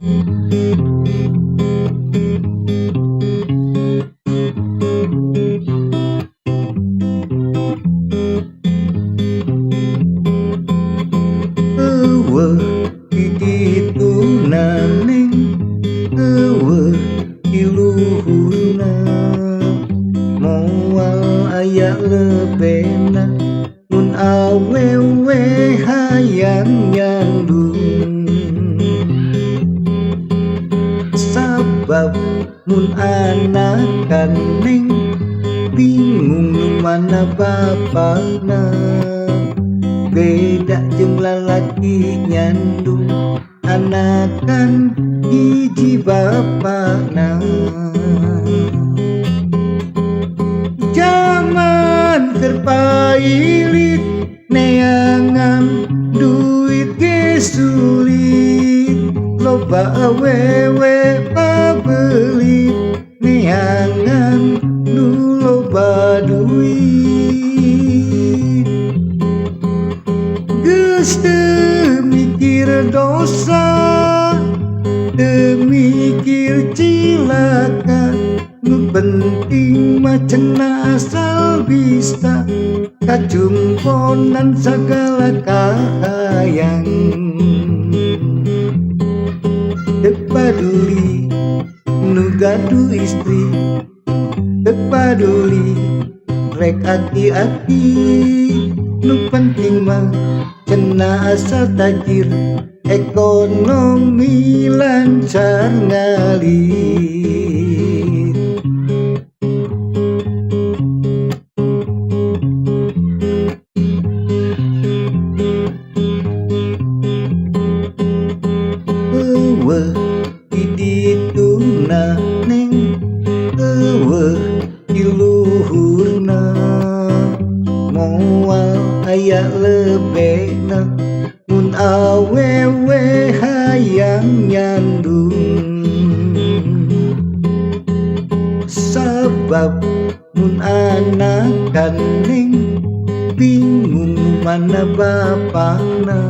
Eueuh di dituna neng, eueuh di luhurna, moal aya lebehna mun awewe hayang nyandung. Sabab mun anakan neng, bingung nu mana bapakna. Beda jeung lalaki nyandung anakan hiji bapakna. Jaman keur pailit neangan duit ge sulit, loba awewe pabelit neangan nu loba duit. Geus teu mikir dosa, teu mikir cilaka, nu penting mah cenah asal bisa kacumponan sagala kahayang. Teu paduli nu gaduh istri, teu paduli rek aki-aki, nu penting mah cenah asal tajir, ekonomi lancar ngalir. Eueuh di dituna neng, eueuh di luhurna, moal aya lebehna mun awewe hayang nyandung. Sabab mun anakan neng, bingung nu mana bapakna.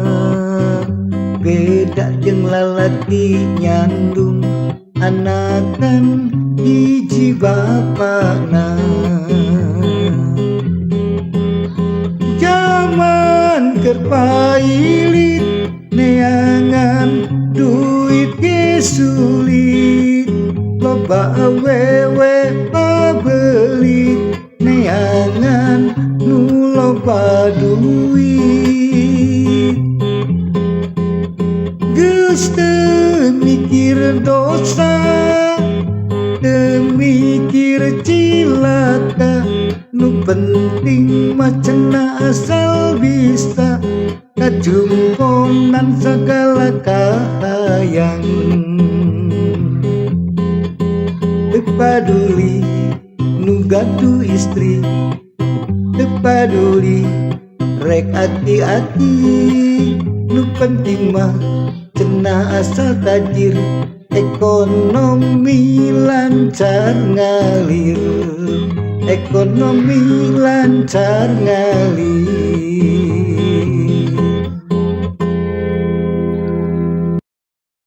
Beda jeung lalaki nyandung anakan hiji bapakna. Jaman keur pailit neangan duit ge sulit, loba awewe pabelit neangan nu loba duit. Geus teu mikir dosa, teu mikir cilaka, nu penting mah cenah asal bisa kacumponan sagala kahayang. Teu paduli nu gaduh istri, teu paduli rek aki-aki, nu penting mah cenah asal tajir, ekonomi lancar ngalir, ekonomi lancar ngalir.